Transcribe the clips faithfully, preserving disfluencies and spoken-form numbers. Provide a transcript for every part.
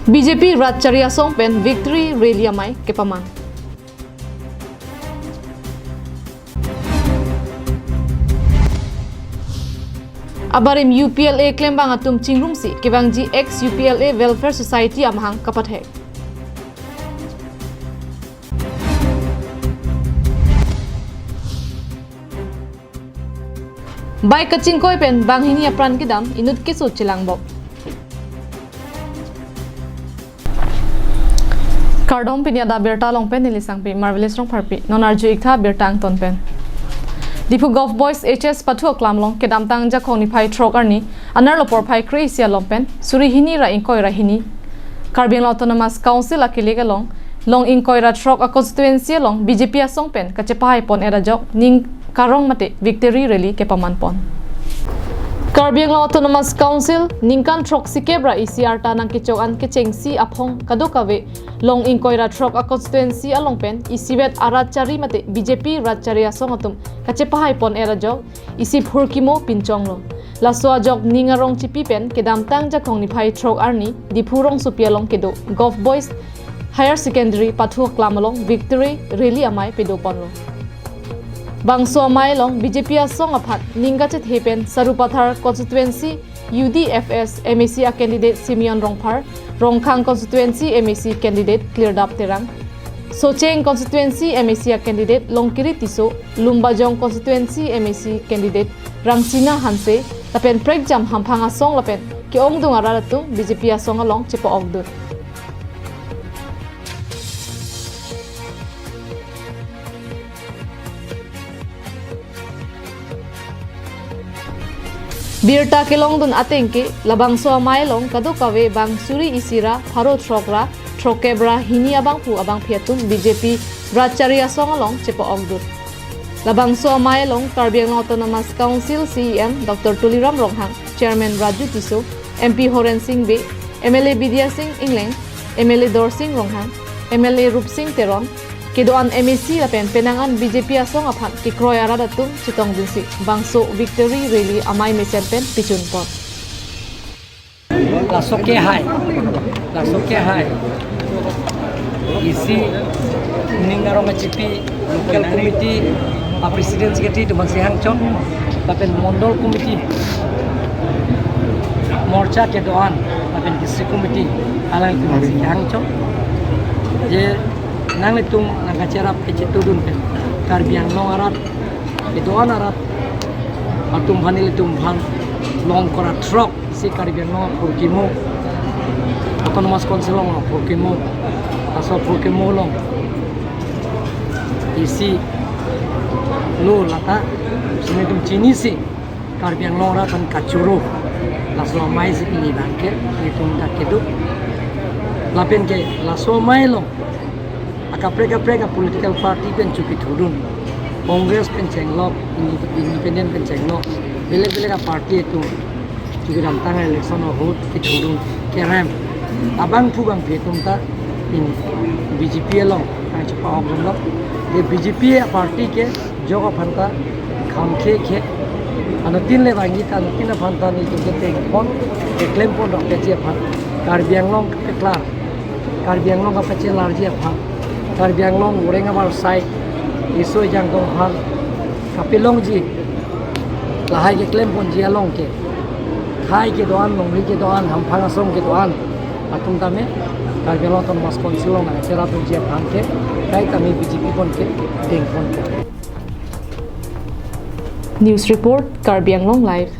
B J P Rat Chari Asong pen Victory Rally amei kepaman. Abarim U P L A klembang atum chingrumsi kevangji ex U P L A Welfare Society amahang kapathek. Bike kachingkoi pen banghini apran kedam inut keso chelangbom. Kardom, pini adak birta along pen neli Sangpi Marvelous Rongpharpi. Non arju-ik tha birta angton pen. Diphu Govt Boys H S pathu aklam along kedamtang Jakhong niphai throk arni anerlo porphai kre-isi along pen suri hini ra ingkoi ra hini Karbi Anglong Autonomous Council akilik along Long ingkoi ra throk a constituency along B J P asong pen kachepahai pon-et ajok ning karong mate Victory Rally kepaman pon. Karbi Anglong Autonomous Council ningkan throksikep ra isi arta nangkechok an kechengsi aphong kadokave Long ingkoi ra throk a constituency along pen isivet arat chari mate B J P rat chari asong atum kachepahai pon-et ajok isi phurkimo pinchonglo. Laso ajok ning arong chipi pen kedamtang Jakhong niphai throk arni Diphu rongsopi along kedo Govt Boys Higher Secondary pathu aklam along Victory Rally amei pedo ponlo. Bangso amei along B J P asong aphan ning kachethe pen Sarupathar constituency U D F S M A C a candidate Simeon Rongphar, Rongkhang constituency M A C candidate Klirdap Terang, Socheng constituency M A C a candidate Longkiri Tisso, Lumbajong constituency M A C candidate Rangsina Hanse, lapen prekjam hamphang asong lapen ke-ongdung arat atum B J P asong along chepa-okdun. Birta kelongdun ateng ke labangso amei along kadokave bang suri isi ra pharo throk ra throkkep ra hini abangphu abangphi atum B J P rat chari asong along chepa-okdun. Labangso amei along Karbi Anglong Autonomous Council C E M Doctor Tuliram Ronghang, Chairman Raju Tisso, M P Horen Sing Bey, M L A Bidya Sing Engleng, M L A Dorsing Ronghang, M L A Rupsing Teron, kedo-an M A C lapen penang an B J P asong aphan kekroi arat atum chetongdunsi bangso Victory Rally amei mesen pen pichun pon. Laso ke hai, laso ke hai. Isi ning arong achipi local committee a president secretary atum si hangchon, lapen mondol committee, morcha kedo-an, lapen district committee alanglitum si hangchon. Je nanglitum nangkacherap kachetongdun pen Karbi Anglong arat, kedo-an arat atum aphan, ilitum aphan Long ingkoi ra throk isi Karbi Anglong aphurkimo, Autonomous Council along aphurkimo, laso aphurkimo along isi lo lata, si nelitum chinisi Karbi Anglong arat aphan kachoro, laso amei si pini abang ke nelitum dak kedo. Lapen ke laso amei along akaprek kaprek a political party pen chokithudun, Congress pen chenglok, inde-, independent pen chenglok, belek belek a party atum chokidamtang election ahut kithudun kerem. Abangphu bangphi atum ta pini B J P along nangchepa-okdunlo. Je B J P a party ke jok aphan ta kham khe khe. Anuttin le vangji ta anuttin aphan ta nelitum keteng pon, keklem pon rok keji aphan, Karbi Anglong kapeklar, Karbi Anglong kapachelarji aphan, Karbi Anglong oreng abar sai iso ejang kong aphan kapelongji, lahai keklem ponji along ke, khei kedo-an, longri kedo-an, hamphang asong kedo-an atum tame Karbi Anglong Autonomous Council along nangcherapji aphan ke, kaita me B J P pon ke deng pon ke. News report, Karbi Anglong Live.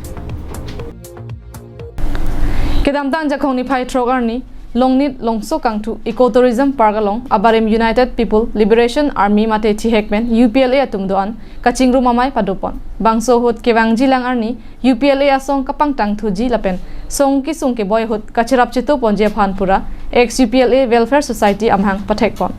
Kedamtang Jakhong niphai throk arni, Longnit Longso Kangthu Eco Tourism Park along abarim United People Liberation Army mate thihek pen U P L A atum do-an kachingrum amei padopon. Bangso ahut kevangjilang arni U P L A asong kapangtangthuji lapen song kesung keboi ahut kacherap cheto ponji aphan pura ex U P L A Welfare Society amahang pathekpon.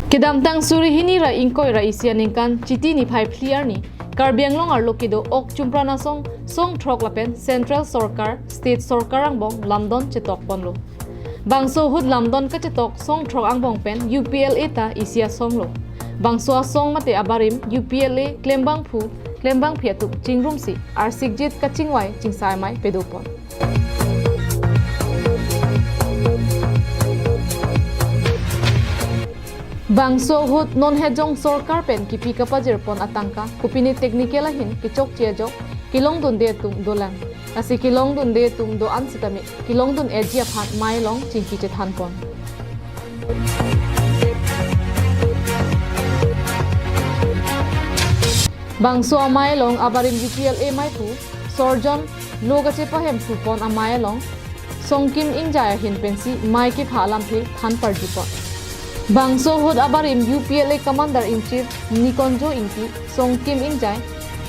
Kedamtang suri hini ra ingkoi ra isi aningkan Chiti niphai phli arni Karbi Anglong arlo kedo ok chumpran asong song throk lapen Central Sorkar, State Sorkar angbong lamdon chetokponlo. Bangso ahut lamdon kachetok song throk angbong pen U P L A ta isi asong lo. Bangso asong mate abarim U P L A klembangphu, klembangphi atum chingrumsi arsikjit kachingvai chingsai amei pedopon. Bangso ahut non hejong sorkar pen kipi kapajirpon atangka kopine technical ahin kechokche ajok kelongdunde atum dolang. Lasi kelongdunde atum do-an sitame kelongdun-eji aphan amei along chingki chethanpon. Bangso amei along abarim U P L A meiphu Sorjon lo kachepahemphupon amei along Songkim Ingjai ahin pensi amei kepha alamthe than parjipon. Bangso ahut abarim U P L A Commander in Chief Nikonjo Ingti, Songkim Ingjai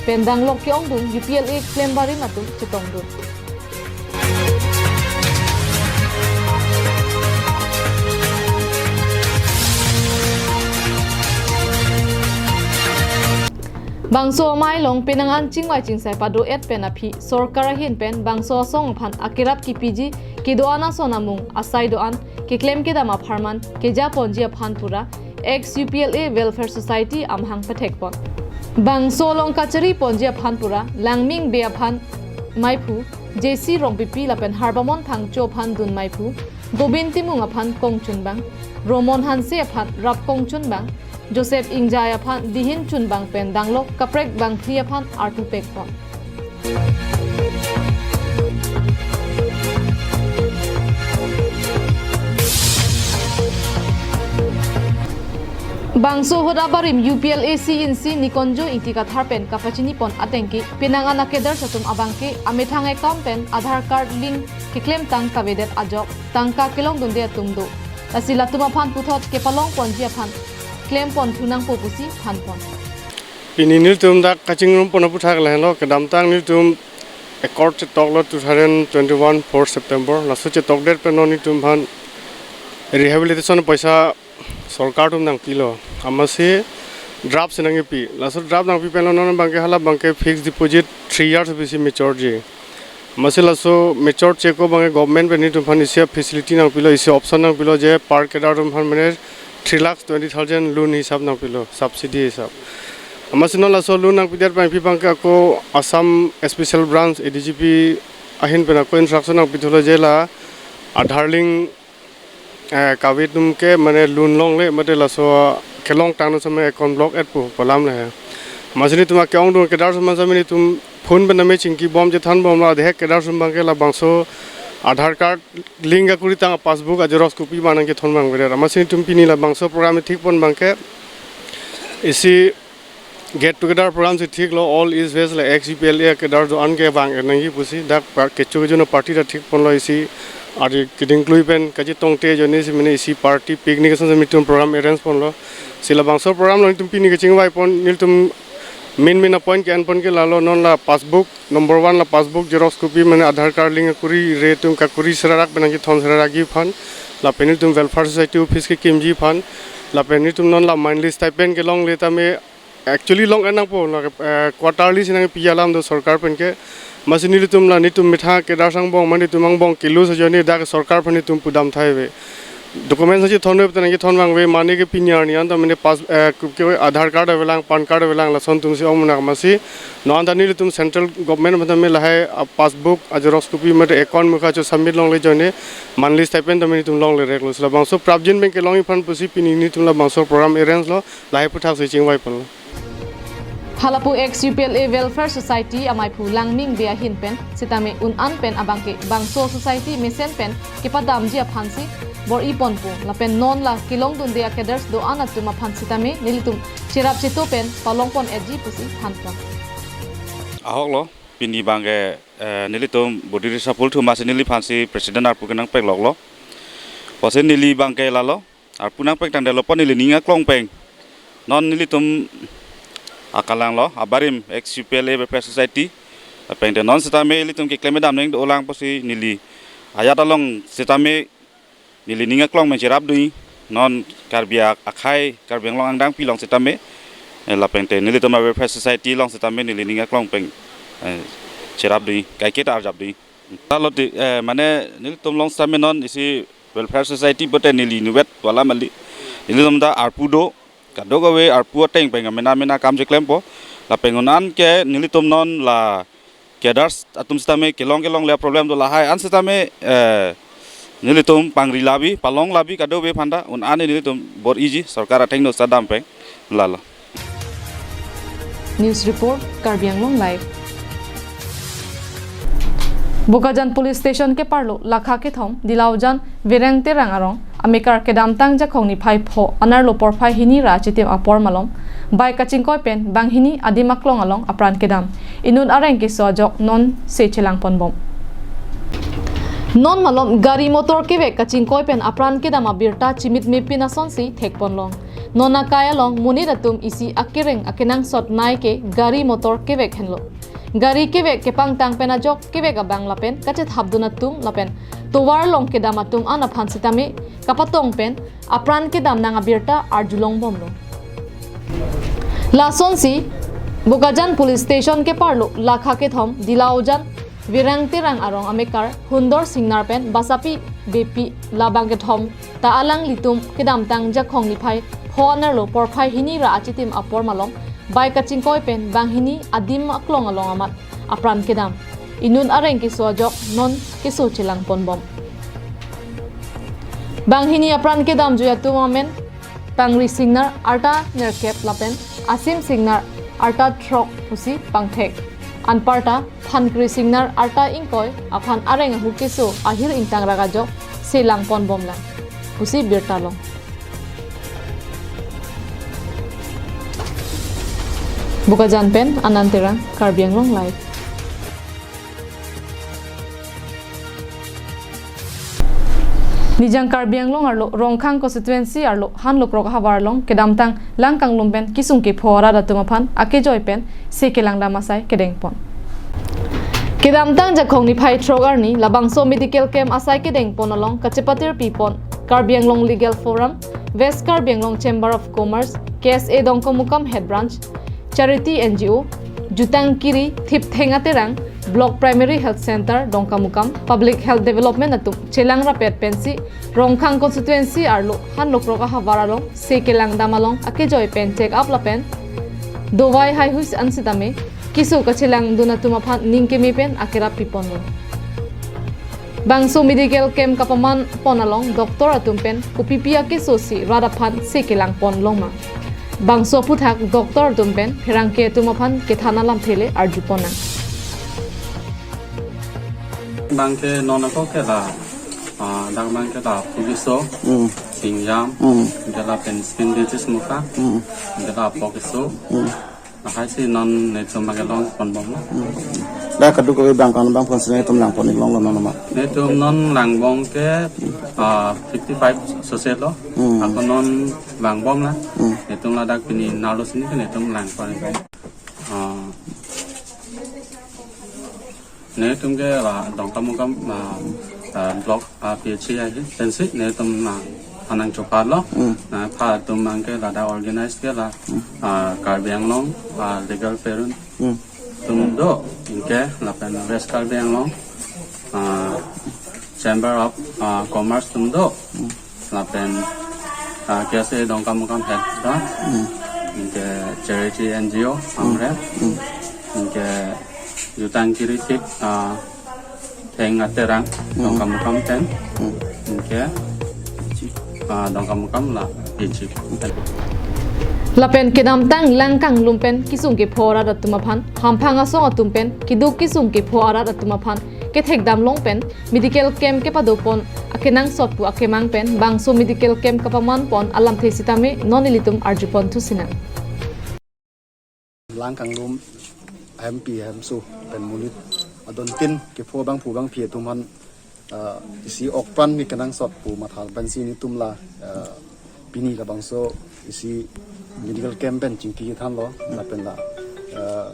pen danglok ke-ongdung U P L A klembarim atum chetongdun. Bangso amei along penang an chingvai chingsai pado-et pen aphi sorkar ahin pen bangso asong aphan akerap kipiji kedo-an ason amung asai do-an keklem kedam apharman kejaponji aphan pura ex U P L A Welfare Society amahang pathekpon. Bangso along kachariponji aphan pura Langming Bey aphan meiphu J C Rongpipi lapen Harbamon Phangcho aphan dun meiphu, Gobin Timung aphan kongchunbang, Romon Hanse aphan rap kongchunbang, Joseph Ingjai aphan dihin chunbang pen danglok kaprek bangphli aphan artupekpon. Bangso ahut abarim U P L A C in si Nikonjo Ingti Kathar pen kapachinipon atengke penang an a-cadres atum abangke amethang account pen Aadhaar card link keklemtang kavedet ajok tangka kelongdunde atum do. Lasi latum aphan puthot kepalongponji aphan klempon thunangpo pusi thanpon. Pini nelitum dak kachiningrumpon aphuthak lahenlo, kedamtang nelitum accord chetoklo two thousand twenty-one four September. Laso chetokdet pen non nelitum aphan rehabilitation poisa sorkar atum nangpilo. Amatsi draft si nangkipi. Laso draft nangpi penlo non abangke hala abangke fixed deposit three years bisi mature ji. Amatsi laso mature cheko abangke government pen nelitum aphan isi facility nangpilo, isi option nangpilo je per cadre atum aphan mane three lakhs twenty thousand loan hisap nangpilo, subsidy hisap. Amatsi non laso loan nangpidet abangpi abangke ako Assam Special Branch A D G P ahin pen ako instruction nangpithulo je la Aadhaar link, eh, kave atum ke mane loan longle mate laso kelongtang atum sitame account block-et pu pu alam le he. Amatsi nelitum ake-ongdung cadre atum sitame nelitum phone pen tame chingkibom chethanbomlo, adehek cadre atum abangke labangso Aadhaar card link akuri tang passbook a-xerox copy abang nangkethon abang avedet. Amatsi nelitum pini labangso program thikpon abangke isi get together program si thiklo, all East West la ex U P L A cadre do-an ke vang-et nangji pusi dak par-, kecho kecho no party ta thikponlo, isi ari keding klui pen kachetongte ajoine si mane isi party picnic ason si nelitum program arrange ponlo. Si labangso program along nelitum pini kachingvaipon, nelitum main main a-point ke-enpon ke lalo non la passbook, number one la passbook xerox copy mane Aadhaar card link akuri re atum kakuri serarak pen nangkethon serakji aphan, lapen nelitum welfare society office kekimji aphan, lapen nelitum non la monthly stipend kelongle tame actually long-et nangpo, la, eh, quarterly si nangpi alam do sorkar pen ke. Amatsi nelitum la nelitum methang cadre angbong mane nelitum angbong ke-lose ajoine dak sorkar aphan nelitum pudam thai ave. Document si thon ave, nangkethon abang ave, mane ke pini arni an ta mane pass, eh, ke Aadhaar card avelang, PAN card avelang, lason atum si ong munak. Amatsi non ta nelitum central government aphan tame lahai, ah, passbook a-xerox copy mate account mukha cho submit longle ajoine monthly stipend tame nelitum longle reklo. Si labangso prapjin pen kelongji aphan pusi pini nelitum labangso program arrange lo, lahai aphuthak si chingvaiponlo. Halapu ex U P L A Welfare Society ameiphu Langming Bey ahin pen sitame un-an pen abangke bangso society mesen pen kepadamji aphansi bor-iponpo, lapen non la kelongdunde a-cadres do-an atum aphan sitame nelitum cherap cheto pen palongpon-etji pusi thanpon. Ahoklo, pini abangke, eh, nelitum Bodi Risa Pulthuma si neliphansi president arpu kenangpekloklo. Pusi neli abangke lalo arpu nangpek tangdet lo pu neli ning aklong pen. Non nelitum akalanglo, abarim ex U P L A Welfare Society. Lapen te non sitame ilitum keklem kedam neng dolang pusi neli ajat along sitame neli ning aklong pen cherapdunji. Non Karbi ak-, akhei Karbi Anglong angdeng pilong sitame, eh, lapen te nelitum a-Welfare Society along sitame neli ning aklong pen, eh, cherapdunji, kaiketa arjapdunji. Lalo ti, eh, mane nelitum along sitame non isi Welfare Society pute neli inutvet pu alam kali. Nelitum ta arpu do, kadokave arpu ateng pen mena mena akam cheklempo. Lapen un-an ke nelitum non la cadres atum sitame kelong kelongle problem do, lahai an sitame, eh, Nelitum pangri labi, palong labi kadokave aphanta un-an nelitum bor-iji, sorkar athengno sadam pen lalo. News report, Karbi Anglong Live. Bokajan Police Station keparlo lakha kethom Dilaujan Vireng Terang arong amekar kedamtang Jakhong niphai pho anerlo porphai hini ra achitim apor malom bike kachingkoi pen banghini adim aklong along apran kedam. Inut areng keso ajok non se chelangponbom. Non malom gari motor kevek kachingkoi pen apran kedam abirta chimitme pin asonsi thekponlong. Non akai along monit atum isi akereng akenangsot nai ke gari motor kevek henlo. Gari kevek kepangtang pen ajok kevek abang lapen kachethapdun atum lapen tovar along kedam atum an aphan sitame kapatong pen apran kedam nang abirta arjulongbomlo. Lasonsi Bokajan Police Station keparlo lakha kethom Dilaujan Vireng Terang arong amekar Hundor Singnar pen Basapi Beypi labang kethom ta alanglitum kedamtang Jakhong niphai pho anerlo porphai hini ra achitim apor malom bike kachingkoi pen banghini adim aklong along amat apran kedam. Inut areng keso ajok non keso chelangponbom. Banghini apran kedam jui atum amen Tangri Singnar arta nerkep lapen Asim Singnar arta throk pusi pangthek. Anparta Thankri Singnar arta ingkoi aphan areng ahu keso ahir ingtang rak ajok selangponbomlang pusi birta long. Bokajan pen Anand Terang, Karbi Anglong Live. Nijang Karbi Anglong arlo Rongkhang constituency arlo Hanlokrok ahavar along kedamtang Langkanglum pen kesung kepho arat atum aphan akejoi pen se kelangdam asai kedengpon. Kedamtang Jakhong niphai throk arni labangso medical camp asai kedengpon along kachepatir pipon Karbi Anglong Legal Forum, West Karbi Anglong Chamber of Commerce, K S A Dongkamukam Head Branch, Charity N G O, Jutang Kiri Thiptheng Aterang, Block Primary Health Center Dongkamukam, Public Health Development atum chelang rapet pensi Rongkhang constituency arlo Hanlokrok ahavar along se kelangdam along akejoi pen check up lapen dovai haihui an sitame keso kachelangdun atum aphan ning keme pen akerap piponlo. Bangso medical camp kapamanpon along doctor atum pen kopipi akeso si rat aphan se kelangponlongma. Bangso aphuthak doctor atum pen pherangke atum aphan kethan alamthe le arjupon nang. Bangke non ako ke la, ah, dak bangke la phu keso, Hmm. singjam, Hmm. ke lapen skin disease muka, Hmm. ke la po keso. Hmm. Lahai si non netum bangke longponbom. Hmm. Dak kadokave bang kan bang pon sene netum langpon ik longlo non ma. Netum non langbom ke, ah, fifty-five sose lo. Hmm. Ako non langbomlang. Hmm. Netum ladak pini nalo sini ke netum langpon ik. Ah. Netum ke la Dongkamukam, ah, ah, block, ah, P H C ahi pensi netum na anang chopatlo. Hmm. Na pha atum bangke ladak organize ke la, Hmm. ah, Karbi Anglong, ah, Legal Forum Hmm. atum do, anke lapen West Karbi Anglong, ah, Chamber of, ah, Commerce atum do. Hmm. Lapen, ah, K S A Dongkamukam Head Branch, Hmm. anke Charity N G O, Hmm. Amref, Hmm. anke Jutang Kiri Thip, ah, Theng Aterang, Hmm. Dongkamukam pen, Hmm. anke, ah, Dongkamukam la, Egypt. Lapen kedamtang Langkanglum pen kesung kepho arat atum aphan, hamphang asong atum pen keduk kesung kepho arat atum aphan kethekdam long pen medical camp kepadopon akenangsot pu akemang pen bangso medical camp kapamanpon alamthe sitame non ilitum arjupon thusinang. Langkanglum M P M so pen monit adontin kepho bangphu bangphi atum aphan, ah, isi okpran mi kenangsot pu matha pensi netum la, ah, pini labangso isi medical camp pen chingki thanlo lapen la, ah,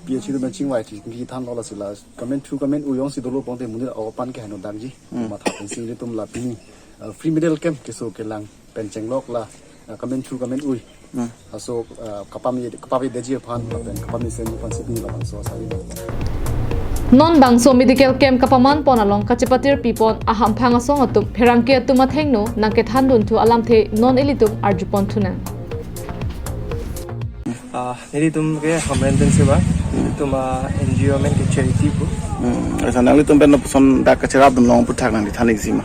P H C atum pen chingvai chingki thanlo lasi la kamen thu kamen ui jongsi dolo pongte monit okpran ke hano dakji. Hmm. Matha pensi netum la pini, ah, free medical camp keso kelang pen chenglok la, ah, kamen thu kamen ui. Hmm. Aso, ah, kapam ye, kapam ye deji aphan, lapen kapam ye sen aphan si pini labangso asai. Non bangso medical camp kapamanpon along kachepatir pipon ahamphang asong atum pherangke atum athengno nangkethandun thu alamthe non ilitum arjupon thunang. Ah, nelitum ke Hamren Deng Seba, Itum, ah, N G O amen ke charity pu. Hmm, asa nanglitum pen lapuson dak kacherapdun long aphuthak nangli than-ik si ma?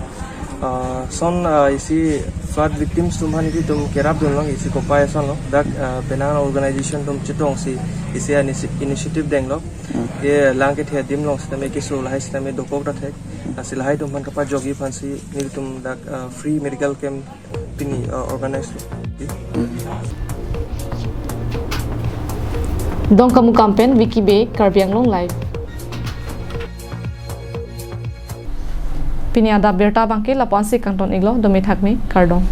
Ah, lason, ah, isi flood victims atum aphan ilitum kerapdun long isi kopai ason lo. Dak, ah, penang organization atum chetongsi isi initi-, initiative denglo. Hmm. Ke lang kethe adim along sitame keso lahai sitame dokok ta thek. Lasi lahai atum aphan kapajokji aphansi nelitum dak, ah, free medical camp pini, ah, organize lo. Dongkamukam pen Vicky Bey, Karbi Anglong Live. Pini adap birta abangke lapu-ansi kangton-iklo, dome thakme, kardom.